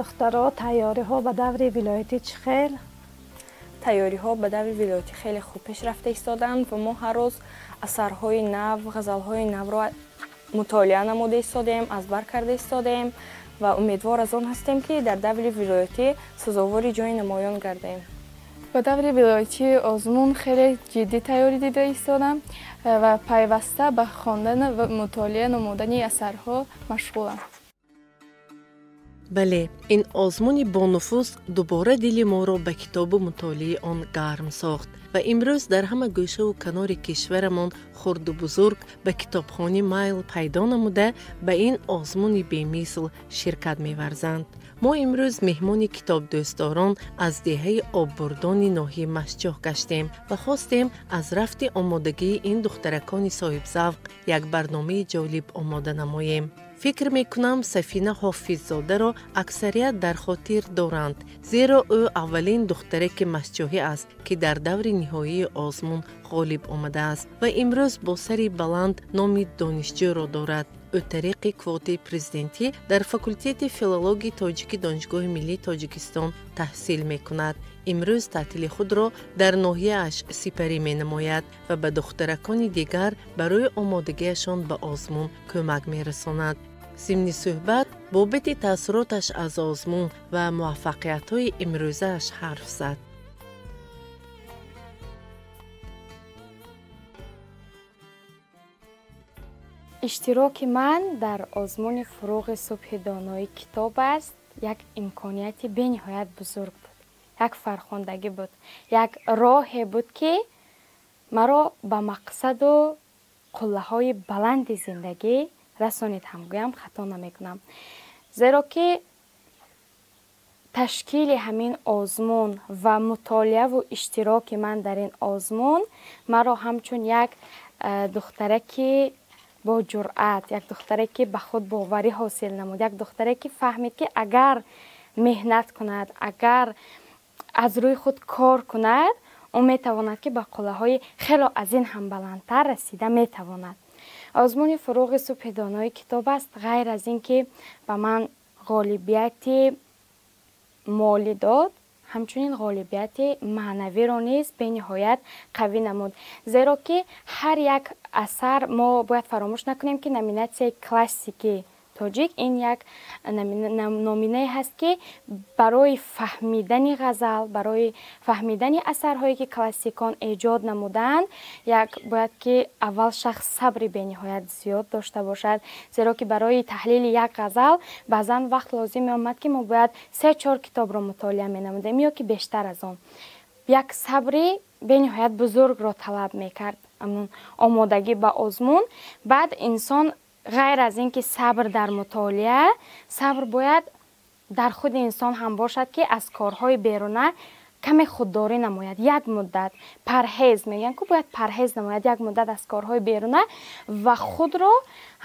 Духтаро, тайёриҳо ба даври вилоятӣ чӣ хел? Тайёриҳо ба даври вилоятӣ хеле хуб пеш рафта истоданд ва мо ҳар рӯз асарҳои нав, ғазалҳои навро мутолиа намуда истодем, аз бар карда истодем ва умедвор аз он ҳастем, ки дар даври вилоятӣ сазовори ҷои намоён гардем. Ба даври вилоятии озмун хеле ҷиддӣ тайёрӣ дида истодам ва пайваста ба хондан ва мутолиа намудани асарҳо машғулам. Бале, ин озмуни бонуфуз дубора дили моро ба китобу мутолиаи он гарм сохт ва имрӯз дар ҳама гӯшаву канори кишварамон хурду бузург ба китобхонӣ майл пайдо намуда, ба ин озмуни бемисл ширкат меварзанд. Мо имрӯз меҳмони китобдӯстдорон аз деҳаи Оббурдони ноҳияи Мастчоҳ гаштем ва хостем аз рафти омодагии ин духтаракони соҳибзавқ як барномаи ҷолиб омода намоем. Фикр мекунам, Сафина Ҳофиззодаро аксарият дар хотир доранд, зеро ӯ аввалин духтареки мастчоҳӣ аст, ки дар даври ниҳоии озмун ғолиб омадааст ва имрӯз бо сари баланд номи донишҷӯро дорад. Ӯ тариқи квотаи президентӣ дар факултети филологии тоҷики Донишгоҳи миллии Тоҷикистон таҳсил мекунад. Имрӯз таътили худро дар ноҳияаш сипарӣ менамояд ва ба духтаракони дигар барои омодагиашон ба озмун кӯмак мерасонад. Зимни суҳбат бобати таассуроташ аз озмун ва муваффақиятҳои имрӯзааш ҳарф зад. Иштироки ман дар озмуни «Фуруғи субҳи доноӣ китоб аст» як имконияти бениҳоят бузург буд, як фархундагӣ буд, як роҳе буд, ки маро ба мақсаду қуллаҳои баланди зиндагӣ расонид ҳам гӯям, хато намекунам, зеро ки ташкили ҳамин озмун ва мутолиаву иштироки ман дар ин озмун маро ҳамчун як духтараки бо ҷуръат, як духтаре ки ба худ боварӣ ҳосил намуд, як духтаре ки фаҳмид, ки агар меҳнат кунад, агар аз рӯи худ кор кунад, ӯ метавонад, ки ба қуллаҳои хело аз ин ҳам баландтар расида метавонад. Озмуни «Фуруғи субҳи донои китоб аст» ғайр аз ин ки ба ман ғолибияти молӣ дод, ҳамчунин ғолибияти маънавиро низ бениҳоят қавӣ намуд, зеро ки ҳар як асар, мо бояд фаромӯш накунем, ки номинатсияи классики тоҷик ин як номинае ҳаст, ки барои фаҳмидани ғазал, барои фаҳмидани асарҳое, ки классикон эҷод намуданд, як бояд ки аввал шахс сабри бениҳоят зиёд дошта бошад, зеро ки барои таҳлили як ғазал баъзан вақт лозим меомад, ки мо бояд се-чор китобро мутолиа менамудем ё ки бештар аз он. Як сабри бениҳоят бузургро талаб мекард омодагӣ ба озмун. Баъд инсон ғайр аз ин ки сабр дар мутолиа, сабр бояд дар худи инсон ҳам бошад, ки аз корҳои беруна каме худдорӣ намояд, як муддат парҳез мегӯянд ку, бояд парҳез намояд як муддат аз корҳои беруна ва худро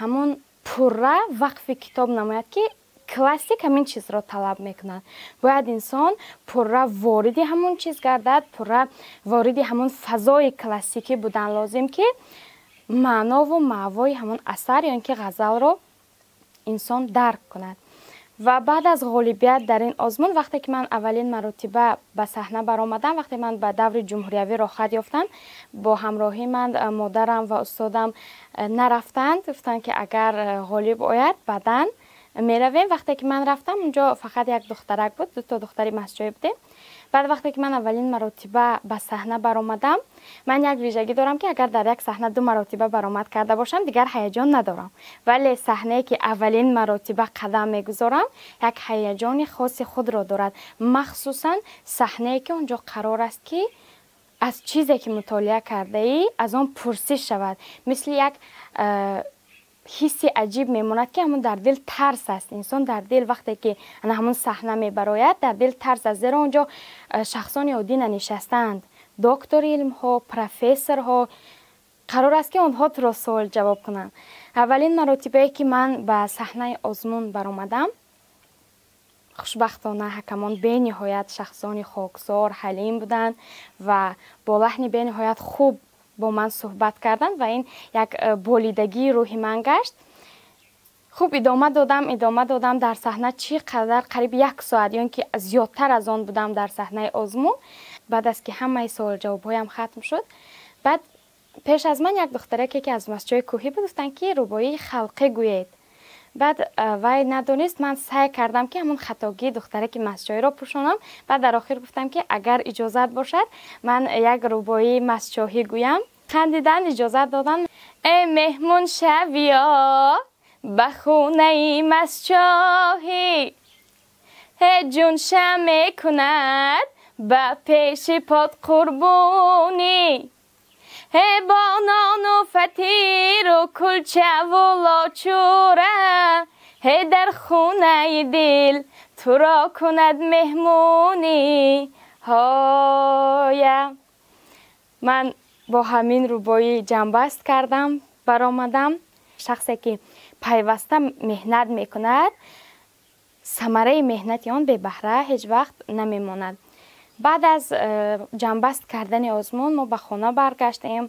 ҳамон пурра вақфи китоб намояд, ки классик ҳамин чизро талаб мекунад. Бояд инсон пурра вориди ҳамон чиз гардад, пурра вориди ҳамон фазои классикӣ будан лозим, ки маънову маъвои ҳамон асар ё ин ки ғазалро инсон дарк кунад. Ва баъд аз ғолибият дар ин озмун, вақте ки ман аввалин маротиба ба саҳна баромадам, вақте ман ба даври ҷумҳуриявӣ роҳхат ёфтам, бо ҳамроҳии ман модарам ва устодам нарафтанд, гуфтанд, ки агар ғолиб ояд, баъдан меравем. Вақте ки ман рафтам, унҷо фақат як духтарак буд, дуто духтари мастчоӣ будем. Баъд вақте ки ман аввалин маротиба ба саҳна баромадам, ман як вижагӣ дорам, ки агар дар як саҳна ду маротиба баромад карда бошам, дигар ҳаяҷон надорам, вале саҳнае ки аввалин маротиба қадам мегузорам, як ҳаяҷони хоси худро дорад, махсусан саҳнае ки он ҷо қарор аст, ки аз чизе ки мутолиа кардаӣ, аз он пурсиш шавад. Мисли як ҳисси аҷиб мемонад, ки ҳамон дар дил тарс аст. Инсон дар дил вақте ки ана ҳамон саҳна мебарояд, дар дил тарс аст, зеро он ҷо шахсони оддӣ нанишастаанд, доктори илмҳо, профессорҳо, қарор аст, ки онҳо туро суол ҷавоб кунанд. Аввалин маротибае ки ман ба саҳнаи озмун баромадам, хушбахтона ҳакамон бениҳоят шахсони хоксор, ҳалим буданд ва бо лаҳни бениҳоят хуб бо ман суҳбат карданд ва ин як болидагии рӯҳи ман гашт. Хуб идома додам дар саҳна чӣ қадар қариб 1 соат ё ки зиёдтар аз он будам дар саҳнаи озмун. Баъд аз ки ҳамаи суол-ҷавобҳоям хатм шуд, баъд пеш аз ман як духтараке ки аз масҷои кӯҳӣ буд, гуфтанд ки рубоии халқӣ гӯед. Баъд вай надонист, ман саъй кардам ки ҳамон хатогии духтараки масҷоиро пӯшонам. Баъд дар охир гуфтам ки агар иҷозат бошад ман як рубоии масҷоҳӣ гӯям. Хандидан, иҷозат доданд. Э меҳмон шавиё ба хонаи масҷоҳӣ, ҳеҷ ҷунша мекунад ба пеши под қурбонӣ, ҳе бо нону фатиру кулчаву лочура, ҳе дар хонаи дил туро кунад меҳмонӣ. Ҳоя ман бо ҳамин рубоӣ ҷамъбаст кардам, баромадам. Шахсе ки пайваста меҳнат мекунад, самараи меҳнати он бебаҳра ҳеҷ вақт намемонад. Баъд аз ҷамъбаст кардани озмун мо ба хона баргаштем.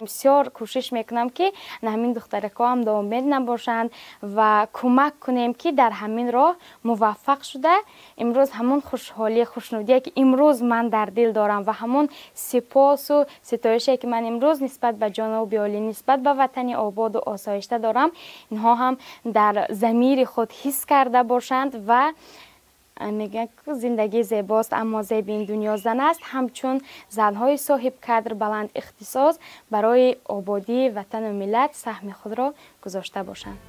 Бисёр кӯшиш мекунам ки ҳамин духтаракҳо ҳам ноумед набошанд ва кӯмак кунем ки дар ҳамин роҳ муваффақ шуда имрӯз ҳамон хушҳолӣ, хушнудие ки имрӯз ман дар дил дорам ва ҳамон сипосу ситоише ки ман имрӯз нисбат ба ҷаноби олӣ, нисбат ба ватани ободу осоишта дорам, инҳо ҳам дар замири худ ҳис карда бошанд ва мегӯянд ки зиндагӣ зебост, аммо зеби ин дунё зан аст. Ҳамчун занҳои соҳибкадр, баланд ихтисос барои ободии ватану миллат саҳми худро гузошта бошанд.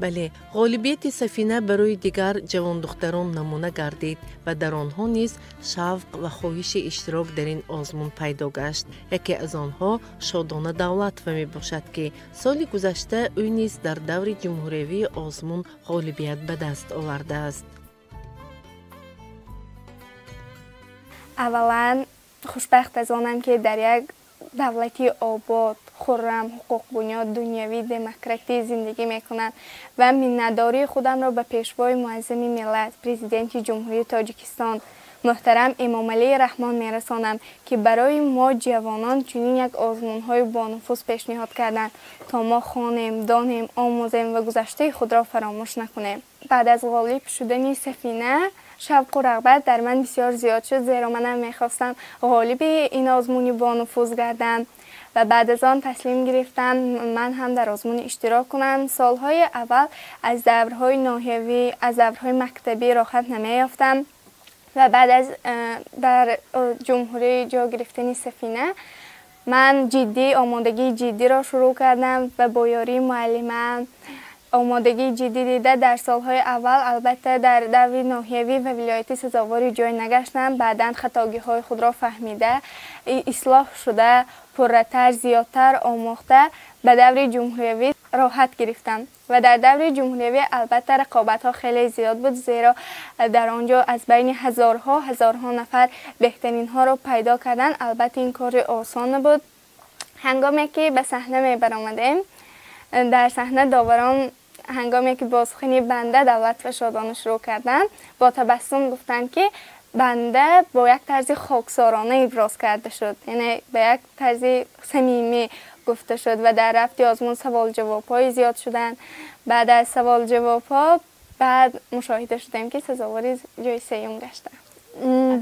Бале, ғолибияти Сафина барои дигар ҷавондухтарон намуна гардид ва дар онҳо низ шавқ ва хоҳиши иштирок дар ин озмун пайдо гашт. Яке аз онҳо Шодона Давлатова мебошад, ки соли гузашта ӯ низ дар даври ҷумҳуриявии озмун ғолибият ба даст овардааст. Аввалан хушбахт аз онам, ки дар як давлати обод, хуррам, ҳуқуқбунёд, дунявӣ, демократӣ зиндагӣ мекунам ва миннатдории худамро ба пешвои муаззами миллат, президенти Ҷумҳурии Тоҷикистон муҳтарам Эмомалӣ Раҳмон мерасонам, ки барои мо ҷавонон чунин як озмунҳои бонуфуз пешниҳод карданд, то мо хонем, донем, омӯзем ва гузаштаи худро фаромӯш накунем. Баъд аз ғолиб шудани Сафина шавқу рағбат дар ман бисёр зиёд шуд, зеро манам мехостам ғолиби ин озмуни бонуфуз гардам ва баъд аз он таслим гирифтам ман ҳам дар озмун иштирок кунам. Солҳои аввал аз даврҳои ноҳиявӣ, аз даврҳои мактабӣ роҳат намеёфтам ва баъд аз дар ҷумҳурӣ ҷо гирифтани Сафина ман ҷиддӣ омодагии ҷиддиро шурӯъ кардам ва бо ёрии муаллимам омодагии ҷиддӣ дида дар солҳои аввал албатта дар даври ноҳиявӣ ва вилоятӣ сазовори ҷой нагаштам. Баъдан хатогиҳои худро фаҳмида, ислоҳ шуда, пурратар, зиёдтар омӯхта ба даври ҷумҳуриявӣ роҳат гирифтам ва дар даври ҷумҳуриявӣ албатта рақобатҳо хеле зиёд буд, зеро дар он ҷо аз байни ҳазорҳо нафар беҳтаринҳоро пайдо кардан албатта ин кори осон набуд. Ҳангоме ки ба саҳна мебаромадем, дар саҳна доварон ҳангоме ки бо сухани банда Давлатова Шодона шурӯъ карданд, бо табассум гуфтанд, ки банда бо як тарзи хоксорона иброз карда шуд, яъне ба як тарзи самимӣ гуфта шуд ва дар рафти озмун савол-ҷавобҳои зиёд шуданд. Баъд аз савол-ҷавобҳо баъд мушоҳида шудем, ки сазовори ҷои сеюм гаштам.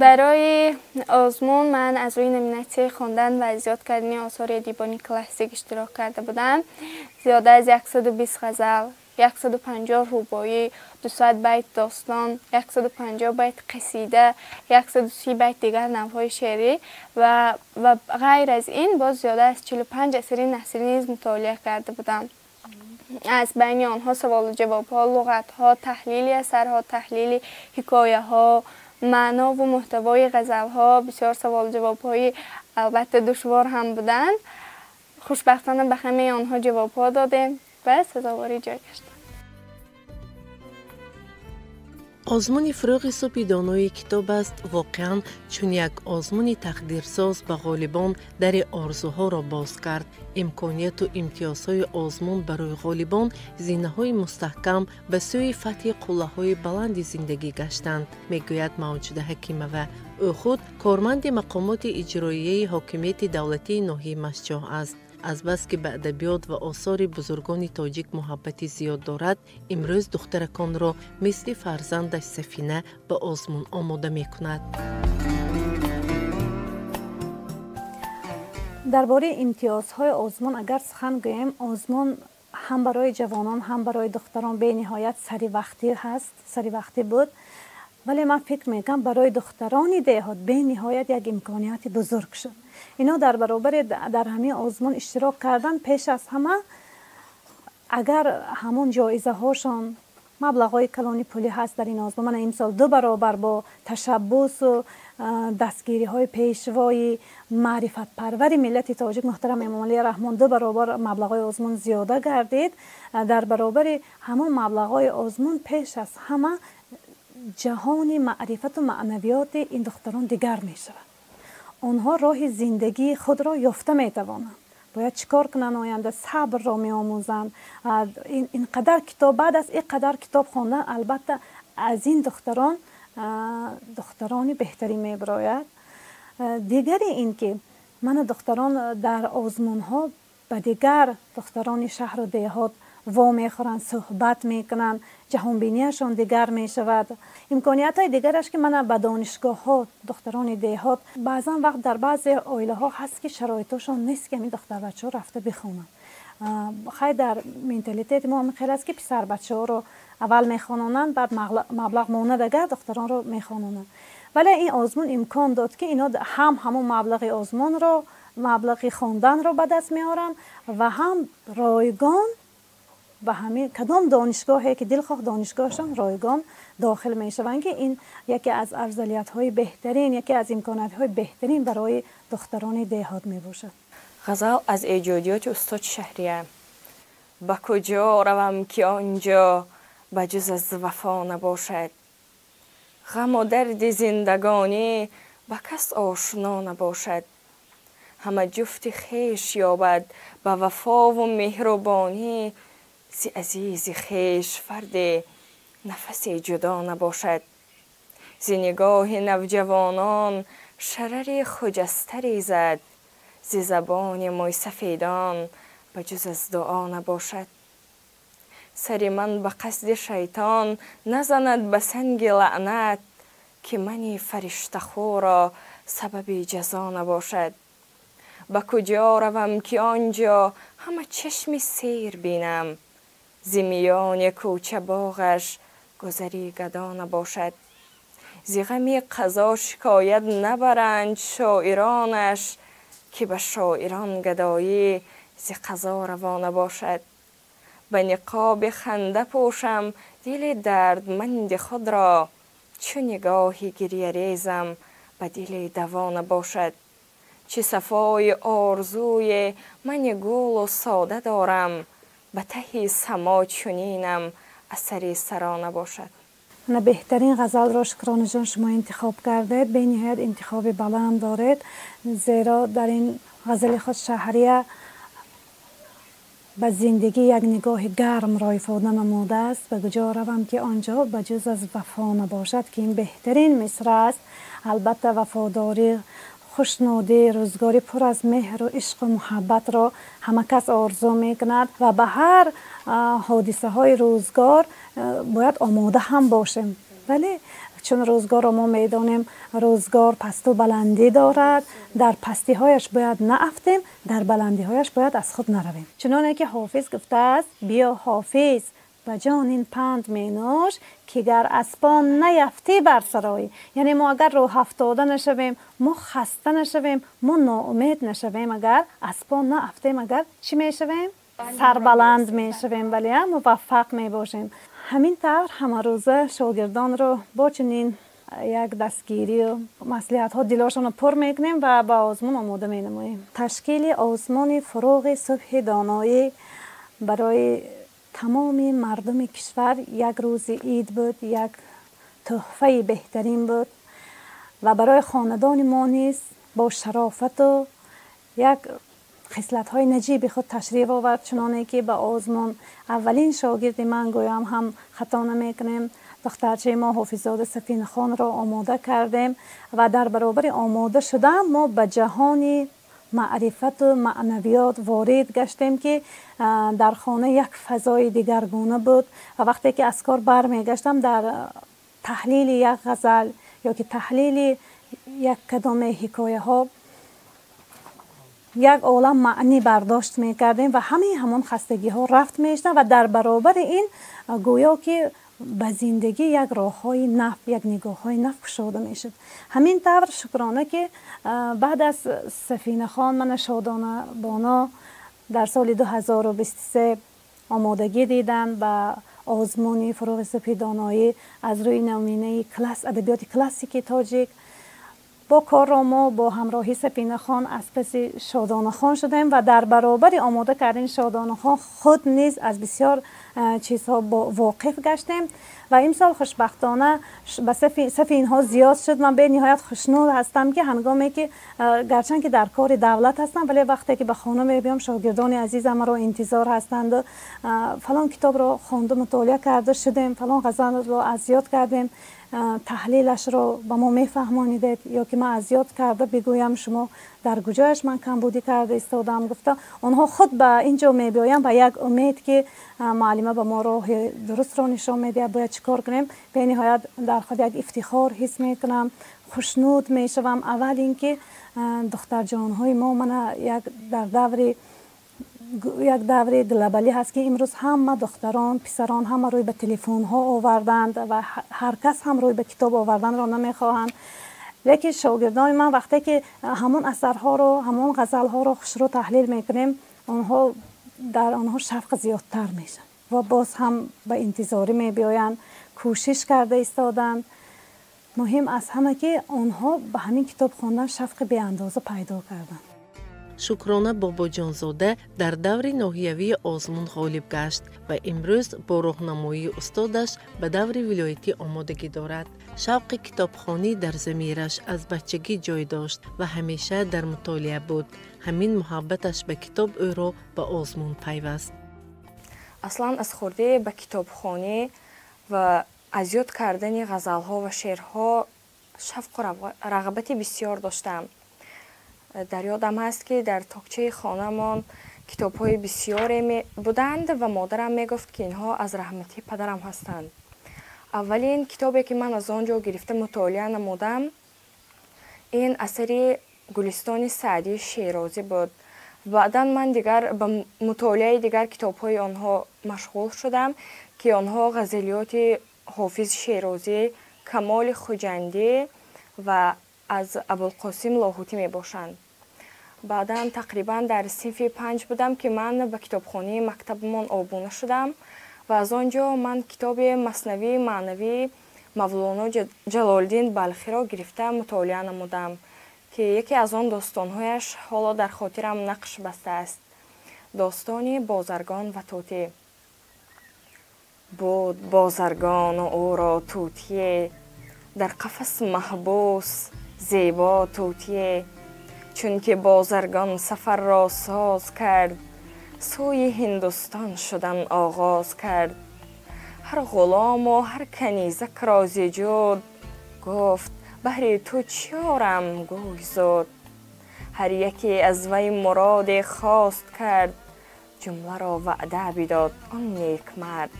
Барои озмун ман аз рӯи номинатсияи хондан ва зиёд кардани осори адибони классик иштирок карда будам. Зиёда аз 120 ғазал, 150 рубоӣ, 200 байт достон, 150 байт қасида, 130 байт дигар навъҳои шеърӣ ва ғайр аз ин боз зиёда аз 45 асари насрӣ низ мутолиа карда будам. Аз байни онҳо саволу ҷавобҳо, луғатҳо, таҳлили асарҳо, таҳлили ҳикояҳо, маънову муҳтавои ғазалҳо, бисёр саволу ҷавобҳои албатта душвор ҳам буданд. Хушбахтона ба ҳамаи онҳо ҷавобҳо додем ва сазовори ҷой гаштем. Озмуни фурӯғи субҳи донои китоб аст воқеан чун як озмуни тақдирсоз ба ғолибон дари орзуҳоро боз кард. Имконияту имтиёзҳои озмун барои ғолибон зинаҳои мустаҳкам ба сӯи фатҳи қуллаҳои баланди зиндагӣ гаштанд, мегӯяд Мавҷуда Ҳакимова. Ӯ худ корманди мақомоти иҷроияи ҳокимияти давлатии ноҳияи Мастчоҳ аст. Азбаски ба адабиёт ва осори бузургони тоҷик муҳаббати зиёд дорад, имрӯз духтараконро мисли фарзандаш Сафина ба озмун омода мекунад. Дар бораи имтиёзҳои озмун агар сухан гӯем, озмун ҳам барои ҷавонон, ҳам барои духтарон бениҳоят саривақтӣ ҳаст, саривақтӣ буд. Вале ман фикр мекунам, барои духтарони деҳот бениҳоят як имконияти бузург шуд. Ино дар баробари дар ҳамин озмун иштирок кардан, пеш аз ҳама агар ҳамон ҷоизаҳошон маблағҳои калони пулӣ ҳаст дар ин озмун, мана имсол 2 баробар бо ташаббусу дастгириҳои пешвои маърифатпарвари миллати тоҷик муҳтарам Эмомалӣ Раҳмон 2 баробар маблағҳои озмун зиёда гардид. Дар баробари ҳамон маблағҳои озмун пеш аз ҳама ҷаҳони маърифату маънавиёти ин духтарон дигар мешавад. Онҳо роҳи зиндагии худро ёфта метавонанд. Бояд чӣ кор кунанд оянда? Сабрро меомӯзанд. Ин қадар китоб, баъд аз ин қадар китоб хондан, албатта аз ин духтарон духтарони беҳтарин мебарояд. Дигаре ин ки мана духтарон дар озмунҳо ба дигар духтарони шаҳру деҳот вомехӯранд, суҳбат мекунанд, ҷаҳонбинияшон дигар мешавад. Имкониятҳои дигараш ки мана ба донишгоҳҳо духтарони деҳот баъзан вақт дар баъзе оилаҳо ҳаст ки шароитошон нест ки ҳамин духтарбачаҳо рафта бихонанд. Хай дар менталитети мо ҳамин хел аст ки писарбачаҳоро аввал мехононанд, баъд маблағ монад агар духтаронро мехононанд. Вале ин озмун имкон дод ки ино ҳам ҳамон маблағи озмунро, маблағи хонданро ба даст меоранд ва ҳам ройгон ба ҳамин кадом донишгоҳе ки дилхоҳ донишгоҳашон ройгон дохил мешаванд, ки ин яке аз афзалиятҳои беҳтарин, яке аз имкониятҳои беҳтарин барои духтарони деҳот мебошад. Ғазал аз эҷодиёти устод Шаҳрия. Ба куҷо равам ки он ҷо ба ҷуз аз вафо набошад, ғаму дарди зиндагонӣ ба кас ошно набошад, ҳама ҷуфти хеш ёбад ба вафову меҳрубонӣ, зи азизи хеш фарде нафасе ҷудо набошад, зи нигоҳи навҷавонон шарари хуҷаста резад, зи забони мӯйсафедон ба ҷуз аз дуо набошад. Сари ман ба қасди шайтон назанад ба санги лаънат, ки мани фариштахӯро сабаби ҷазо набошад. Ба куҷо равам ки он ҷо ҳама чашми сер бинам, зи миёни кӯча боғаш гузари гадо набошад. Зи ғами қазо шикоят набаранд шоиронаш, ки ба шоирон гадоӣ зи қазо раво набошад. Ба ниқоби ханда пӯшам дили дардманди худро, чу нигоҳи гирьярезам ба дили даво набошад. Чӣ сафои орзуе мани гулу сода дорам, ба таҳи само чунинам асари саро набошад. На беҳтарин ғазалро Шукронаҷон шумо интихоб кардед, бениҳоят интихоби баланд доред, зеро дар ин ғазали худ Шаҳрия ба зиндагӣ як нигоҳи гармро ифода намудааст. Ба куҷо равам ки он ҷо ба ҷуз аз вафо набошад, ки ин беҳтарин мисра аст. Албатта вафодорӣ, хушнудӣ, рӯзгори пур аз меҳру ишқу муҳаббатро ҳама кас орзу мекунад ва ба ҳар ҳодисаҳои рӯзгор бояд омода ҳам бошем. Вале чун рӯзгорро мо медонем, рӯзгор пасту баландӣ дорад, дар пастиҳояш бояд наафтем, дар баландиҳояш бояд аз худ наравем. Чуноне ки Ҳофиз гуфтааст: биё Ҳофиз, ба ҷон ин панд менӯш, ки гар аз по наяфтӣ бар сароӣ. Яъне мо агар рӯҳафтода нашавем, мо хаста нашавем, мо ноумед нашавем, агар аз по наафтем, агар чӣ мешавем? Сарбаланд мешавем, вале муваффақ мебошем. Ҳамин тавр ҳамарӯза шогирдонро бо чунин як дастгирию маслиҳатҳо дилошонро пур мекунем ва ба озмун омода менамоем. Ташкили озмуни фуруғи субҳи доноӣ барои тамоми мардуми кишвар як рӯзи ид буд, як тӯҳфаи беҳтарин буд ва барои хонадони мо низ бо шарофату як хислатҳои наҷиби худ ташриф овард, чуноне ки ба озмун аввалин шогирди ман гӯям ҳам хато намекунем, духтарчаи мо Ҳофиззода Сафинахонро омода кардем ва дар баробари омода шудан мо ба ҷаҳони Маърифату маънавиёт ворид гаштем, ки дар хона як фазои дигаргуна буд. Ва вақте ки аз кор бармегаштам, дар таҳлили як ғазал ё ки таҳлили як кадоме ҳикояҳо як олам маънӣ бардошт мекардем ва ҳамаи ҳамон хастагиҳо рафт мешуданд. Ва дар баробари ин гӯё ки ба зиндагӣ як роҳҳои нав, як нигоҳҳои нав кушода мешуд. Ҳамин тавр, шукрона, ки баъд аз Сафинахон мана Шодона Боно дар соли 2023 омодагӣ диданд ба озмуни «Фурӯғи сипедоноӣ» аз рӯи номинаи класс адабиёти классики тоҷик. Бо корро мо бо ҳамроҳи Сафинахон аз паси Шодонахон шудем ва дар баробари омода кардани Шодонахон худ низ аз бисёр чизҳо воқиф гаштем. Ва имсол хушбахтона ба сафи инҳо зиёд шуд. Ман бениҳоят хушнуд ҳастам, ки ҳангоме ки, гарчанд ки дар кори давлат ҳастам, вале вақте ки ба хона мебиём, шогирдони азизам маро интизор ҳастанду фалон китобро хонду мутолиа карда шудем, фалон ғазалро аз ёд кардем, таҳлилашро ба мо мефаҳмонидед ё ки ман аз ёд карда бигӯям, шумо дар куҷояш ман камбудӣ карда истодам, гуфта, онҳо худ ба ин ҷо мебиёянд ба як умед, ки муаллима ба мо роҳи дурустро нишон медиҳад, бояд чӣ кор кунем. Бениҳоят дар худ як ифтихор ҳис мекунам, хушнуд мешавам. Аввал ин ки духтарҷонҳои мо мана як дар даври як даври глобалӣ ҳаст, ки имрӯз ҳама духтарон, писарон ҳама рӯй ба телефонҳо оварданд ва ҳар кас ҳам рӯй ба китоб оварданро намехоҳанд. Лекин шогирдони ман вақте ки ҳамон асарҳоро, ҳамон ғазалҳоро хушрӯ таҳлил мекунем, онҳо дар онҳо шавқ зиёдтар мешавад ва боз ҳам ба интизорӣ мебиёянд, кӯшиш карда истоданд. Муҳим аз ҳама, ки онҳо ба ҳамин китоб хондан шавқи беандоза пайдо карданд. Шукрона Бобоҷонзода дар даври ноҳиявии озмун ғолиб гашт ва имрӯз бо роҳнамоии устодаш ба даври вилоятӣ омодагӣ дорад. Шавқи китобхонӣ дар замираш аз бачагӣ ҷой дошт ва ҳамеша дар мутолиа буд. Ҳамин муҳаббаташ ба китоб ӯро ба озмун пайваст. Аслан аз хурдӣ ба китобхонӣ ва аз ёд кардани ғазалҳо ва шеърҳо шавқу рағбати бисёр доштам. Дар ёдам ҳаст, ки дар токчаи хонаамон китобҳои бисёре буданд ва модарам мегуфт, ки инҳо аз раҳмати падарам ҳастанд. Аввалин китобе, ки ман аз он ҷо гирифта мутолиа намудам, ин асари «Гулистони Саъдии Шерозӣ» буд. Баъдан ман дигар ба мутолиаи дигар китобҳои онҳо машғул шудам, ки онҳо ғазалиёти Ҳофизи Шерозӣ, Камоли Хуҷандӣ ва аз Абулқосим Лоҳутӣ мебошанд. Баъдан тақрибан дар синфи 5 будам, ки ман ба китобхонаи мактабамон обуна шудам ва аз он ҷо ман китоби «Маснавии маънавии» Мавлоно Ҷалолиддин Балхиро гирифта мутолиа намудам, ки яке аз он достонҳояш ҳоло дар хотирам нақш бастааст: достони бозаргон ва тӯтӣ. Буд бозаргону ӯро тӯтие, дар қафас маҳбус зебо тӯтие. Чунки бозаргон сафарро соз кард, сӯи Ҳиндустон шудан оғоз кард. Ҳар ғулому ҳар канизакро зи ҷуд гуфт: «Баҳри ту чӣ орам, гӯй зуд». Ҳар яке аз вай муроде хост кард, ҷумларо ваъда бидод он некмард.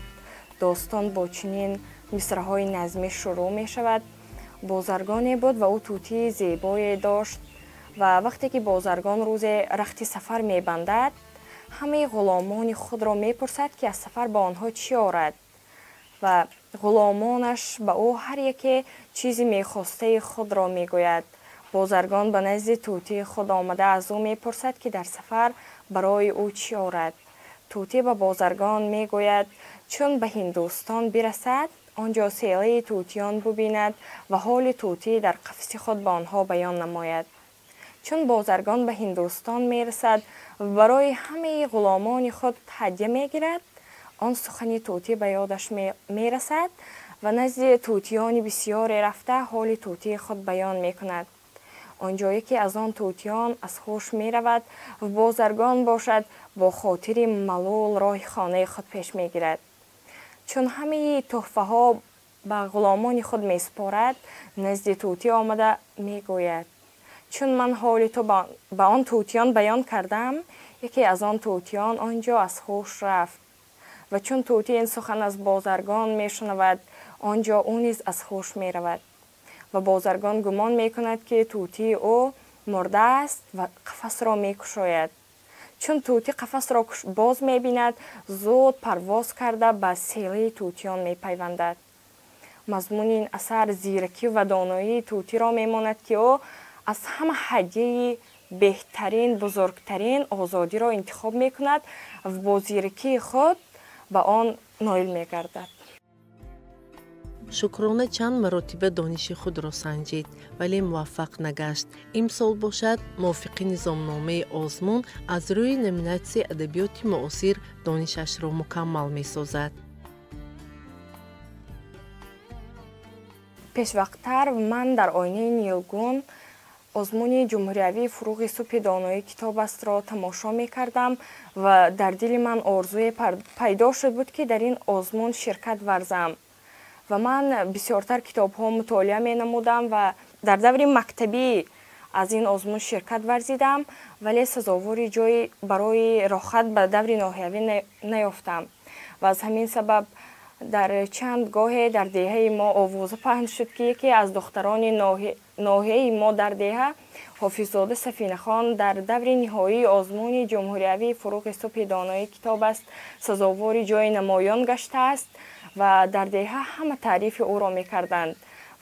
Достон бо чунин мисраҳои назмӣ шурӯъ мешавад. Бозаргоне буд ва ӯ тӯтии зебое дошт. Ва вақте ки бозаргон рӯзе рахти сафар мебандад, ҳамаи ғуломони худро мепурсад, ки аз сафар ба онҳо чӣ орад, ва ғуломонаш ба ӯ ҳар яке чизи мехостаи худро мегӯяд. Бозаргон ба назди тӯтии худ омада, аз ӯ мепурсад, ки дар сафар барои ӯ чӣ орад. Тӯтӣ ба бозаргон мегӯяд, чун ба Ҳиндустон бирасад, он ҷо селаи тӯтиён бубинад ва ҳоли тӯтӣ дар қафаси худ ба онҳо баён намояд. Чун бозаргон ба Ҳиндустон мерасад ва барои ҳамаи ғуломони худ ҳадя мегирад, он сухани тӯтӣ ба ёдаш мерасад ва назди тӯтиёни бисёре рафта, ҳоли тӯтии худ баён мекунад. Он ҷо яке аз он тӯтиён аз ҳуш меравад ва бозаргон бошад, бо хотири малул роҳи хонаи худ пеш мегирад. Чун ҳамаи тӯҳфаҳо ба ғуломони худ месупорад, назди тӯтӣ омада мегӯяд: Чун ман ҳоли ту ба он тӯтиён баён кардам, яке аз он тӯтиён он ҷо аз ҳуш рафт. Ва чун тӯтӣ ин сухан аз бозаргон мешунавад, он ҷо ӯ низ аз ҳуш меравад. Ва бозаргон гумон мекунад, ки тӯтии ӯ мурдааст ва қафасро мекушояд. Чун тӯтӣ қафасро боз мебинад, зуд парвоз карда ба селаи тӯтиён мепайвандад. Мазмуни ин асар зиракӣ ва доноии тӯтиро мемонад, ки ӯ аз ҳама ҳадияи беҳтарин, бузургтарин озодиро интихоб мекунад ва бо зиракии худ ба он ноил мегардад. Шукрона чанд маротиба дониши худро санҷид, вале муваффақ нагашт. Имсол бошад, мувофиқи низомномаи озмун аз рӯи номинатсияи адабиёти муосир донишашро мукаммал месозад. Пешвақттар ман дар оинаи нилгун озмуни ҷумҳуриявии фуруғи субҳи доноӣ китоб астро тамошо мекардам ва дар дили ман орзуе пайдо шуд буд, ки дар ин озмун ширкат варзам. Ва ман бисёртар китобҳо мутолиа менамудам ва дар даври мактабӣ аз ин озмун ширкат варзидам, вале сазовори ҷой барои роҳат ба даври ноҳиявӣ наёфтам. Ва аз ҳамин сабаб дар чанд гоҳе дар деҳаи мо овоза паҳн шуд, ки яке аз духтарони ноҳияи мо дар деҳа, Ҳофиззода Сафинахон, дар даври ниҳоии озмуни ҷумҳуриявии фуруғи субҳи доноӣ китоб аст сазовори ҷои намоён гаштааст ва дар деҳа ҳама таърифи ӯро мекарданд.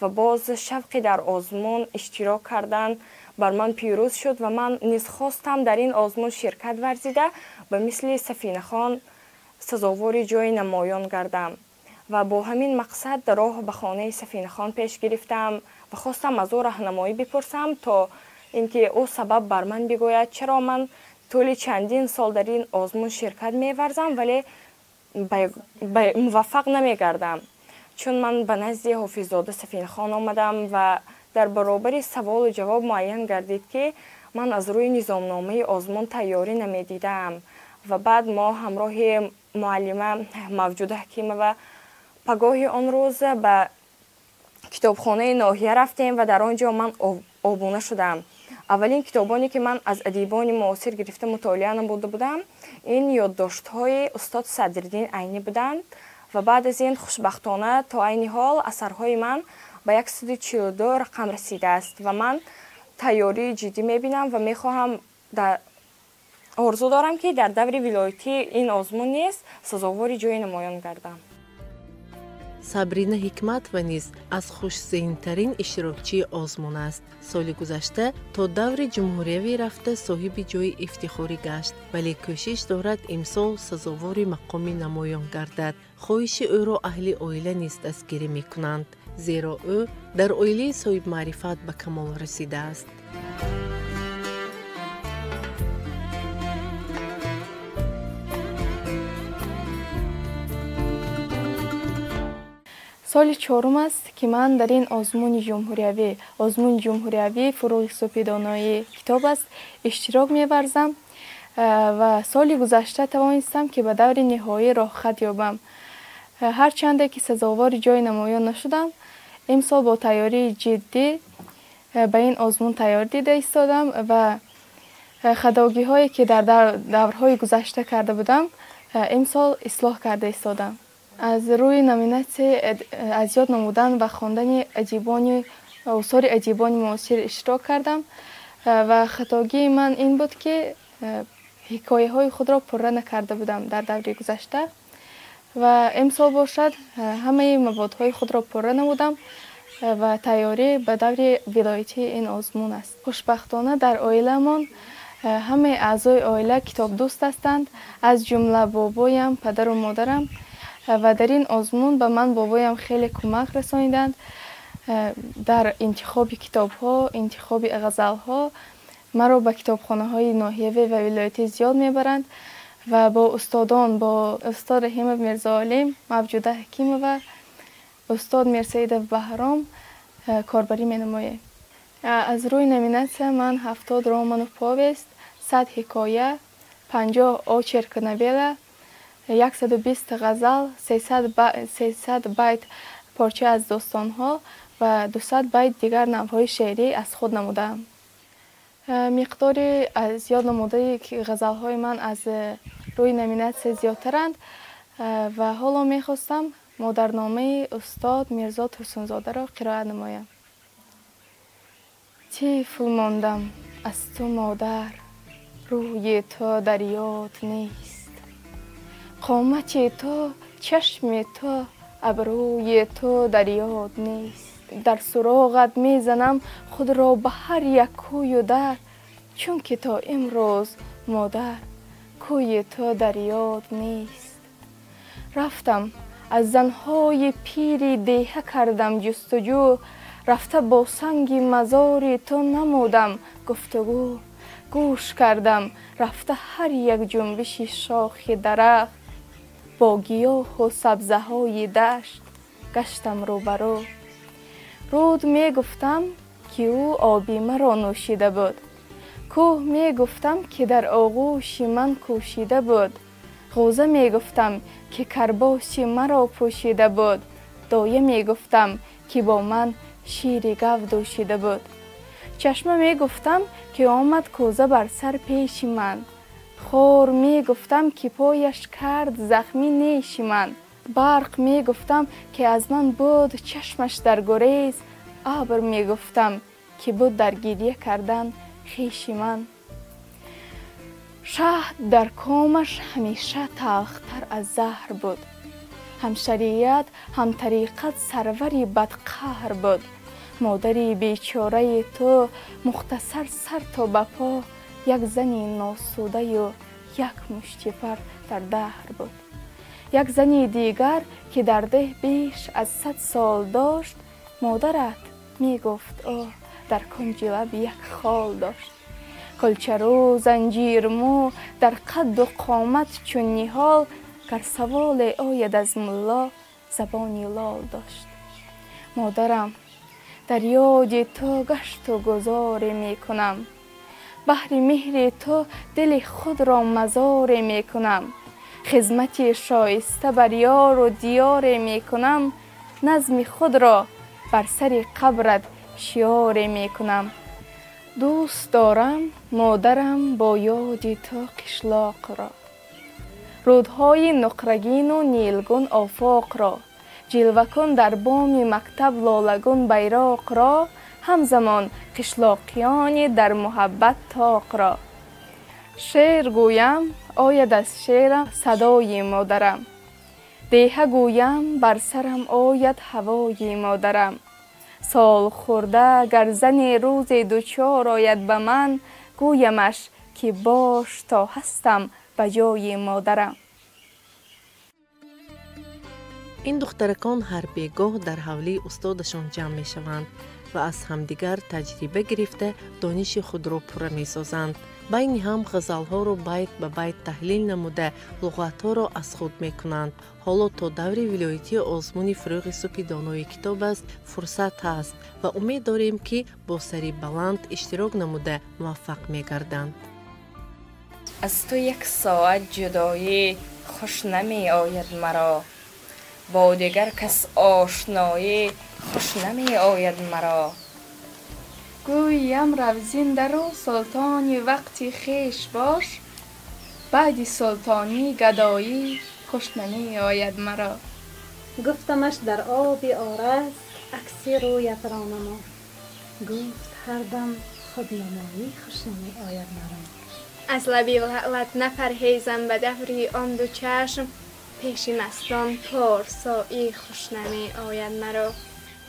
Ва боз шавқи дар озмун иштирок кардан бар ман пирӯз шуд ва ман низ хостам дар ин озмун ширкат варзида ба мисли Сафинахон сазовори ҷои намоён гардам. Ва бо ҳамин мақсад роҳ ба хонаи Сафинахон пеш гирифтам ва хостам аз ӯ раҳнамоӣ бипурсам, то ин ки ӯ сабаб бар ман бигӯяд, чаро ман тӯли чандин сол дар ин озмун ширкат меварзам, вале муваффақ намегардам. Чун ман ба назди Ҳофиззода Сафинахон омадам ва дар баробари саволу ҷавоб муайян гардид, ки ман аз рӯи низомномаи озмун тайёрӣ намедидаам. Ва баъд мо ҳамроҳи муаллима Мавҷуда Ҳакимова пагоҳи он рӯз ба китобхонаи ноҳия рафтем ва дар он ҷо ман обуна шудам. Аввалин китобоне, ки ман аз адибони муосир гирифта мутолиа намуда будам, ин ёддоштҳои устод Садриддин Айнӣ буданд. Ва баъд аз ин хушбахтона то айни ҳол асарҳои ман ба 142 рақам расидааст ва ман тайёрии ҷиддӣ мебинам ва мехоҳам, орзу дорам, ки дар даври вилоятӣ ин озмун низ сазовори ҷои намоён гардам. Сабрина Ҳикматова низ аз хушзеҳнтарин иштирокчии озмун аст. Соли гузашта то даври ҷумҳуриявӣ рафта соҳиби ҷои ифтихорӣ гашт, вале кӯшиш дорад имсол сазовори мақоми намоён гардад. Хоҳиши ӯро аҳли оила низ дастгирӣ мекунанд, зеро ӯ дар оилаи соҳибмаърифат ба камол расидааст. Соли чорум аст, ки ман дар ин озмуни ҷумҳуриявӣ, озмуни ҷумҳуриявии фуруғи субҳи доноӣ китоб аст, иштирок меварзам ва соли гузашта тавонистам, ки ба даври ниҳоӣ роҳхат ёбам. Ҳарчанде ки сазовори ҷои намоён нашудам, имсол бо тайёрии ҷиддӣ ба ин озмун тайёр дида истодам ва хатогиҳое, ки дар даврҳои гузашта карда будам, имсол ислоҳ карда истодам. Аз рӯи номинатсияи аз ёд намудан ва хондани адибони осори адибони муосир иштирок кардам ва хатогии ман ин буд, ки ҳикояҳои худро пурра накарда будам дар даври гузашта ва имсол бошад, ҳамаи маводҳои худро пурра намудам ва тайёрӣ ба даври вилоятии ин озмун аст. Хушбахтона, дар оиламон ҳамаи аъзои оила китобдӯст ҳастанд, аз ҷумла бобоям, падару модарам, ва дар ин озмун ба ман бобоям хеле кӯмак расониданд дар интихоби китобҳо, интихоби ғазалҳо. Маро ба китобхонаҳои ноҳиявӣ ва вилоятӣ зиёд мебаранд ва бо устодон, бо устод Раҳимов Мирзоалим, Мавҷуда Ҳакимова, устод Мирсаидов Баҳром корбарӣ менамоем. Аз рӯи номинатсия ман 70 роману повест, 100 ҳикоя, 50 очерк, новелла, 120 ғазал, 300 байт порча аз достонҳо ва 200 байт дигар навъҳои шеърӣ аз худ намудаам. Миқдори зиёд намудаи ғазалҳои ман аз рӯи номинатсия зиёдтаранд ва ҳоло мехостам модарномаи устод Мирзо Турсунзодаро қироат намоям. Тифл мондам аз ту модар, рӯи ту дар ёд нест. Қомати ту, чашми ту, абрӯи ту дар ёд нест. Дар суроғат мезанам худро ба ҳар як кӯю дар, чунки то имрӯз модар кӯи ту дар ёд нест. Рафтам аз занҳои пири деҳа кардам ҷустуҷӯ, рафта бо санги мазори ту намудам гуфтугӯ. Гӯш кардам рафта ҳар як ҷунбиши шохи дарахт, бо гиёҳу сабзаҳои дашт гаштам рӯбарӯ. Руд мегуфтам, ки ӯ оби маро нӯшида буд. Кӯҳ мегуфтам, ки дар оғӯши ман кӯшида буд. Ғӯза мегуфтам, ки карбоси маро пӯшида буд. Доя мегуфтам, ки бо ман шири гав дӯшида буд. Чашма мегуфтам, ки омад кӯза бар сар пеши ман. Хор мегуфтам, ки пояш кард захми неши ман. Барқ мегуфтам, ки аз ман буд чашмаш дар гурез. Абр мегуфтам, ки буд дар гирья кардан хеши ман. Шаҳд дар комаш ҳамеша талхтар аз заҳр буд. Ҳам шариат, ҳам тариқат сарвари бадқаҳр буд. Модари бечораи ту мухтасар сар то ба по як зани носудаю як мушти пар дар даҳр буд. Як зани дигар, ки дар деҳ беш аз 100 сол дошт, модарат мегуфт, ӯ дар кунҷи лаб як хол дошт. Кулчарӯ занҷирмӯ дар қадду қомат чун ниҳол, гар саволе ояд аз мулло забони лол дошт. Модарам, дар ёди ту гашту гузоре мекунам, баҳри меҳри ту дили худро мазоре мекунам. Хизмати шоиста бар ёру диёре мекунам, назми худро бар сари қабрат шиёре мекунам. Дӯст дорам модарам бо ёди ту қишлоқро, рӯдҳои нуқрагину нилгун офоқро, ҷилвакун дар боми мактаб лолагун байроқро, ҳамзамон қишлоқиёни дар муҳаббат тоқро. Шеър гӯям, ояд аз шеърам садои модарам. Деҳа гӯям, бар сарам ояд ҳавои модарам. Солхӯрда гар зани рӯзе дучор ояд ба ман, гӯямаш, ки бош то ҳастам ба ҷои модарам. Ин духтаракон ҳар бегоҳ дар ҳавлии устодашон ҷамъ мешаванд ва аз ҳамдигар таҷриба гирифта дониши худро пурра месозанд. Байни ҳам ғазалҳоро байт ба байт таҳлил намуда луғатҳоро аз худ мекунанд. Ҳоло то даври вилоятии озмуни Фурӯғи субҳи донои китоб аст, фурсат ҳаст ва умед дорем, ки бо сари баланд иштирок намуда муваффақ мегарданд. Аз ту як соат ҷудоӣ хуш намеояд маро, бо дигар кас ошноӣ хуш намеояд маро. Гӯям равзиндару султони вақти хеш бош, баъди султонӣ гадоӣ хуш намеояд маро. Гуфтамаш дар оби ораз акси рӯят ро намо, гуфт ҳар дам худнамоӣ хуш намеояд маро. Аз лаби лаълат напарҳезам ба даври он ду чашм, пеши мастон порсоӣ хуш намеояд маро.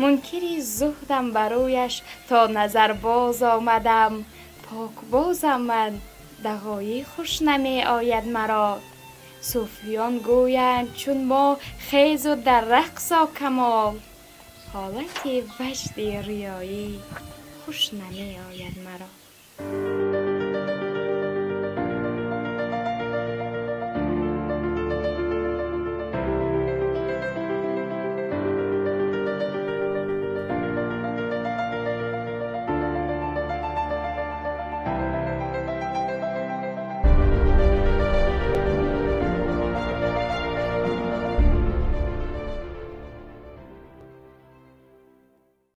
Мункири зуҳдам барояш то назар боз омадам, покбозам ман дағоӣ хуш намеояд маро. Суфиён гӯянд чун мо хезу дар рақсо камол, ҳолати ваҷди риёӣ хуш намеояд маро.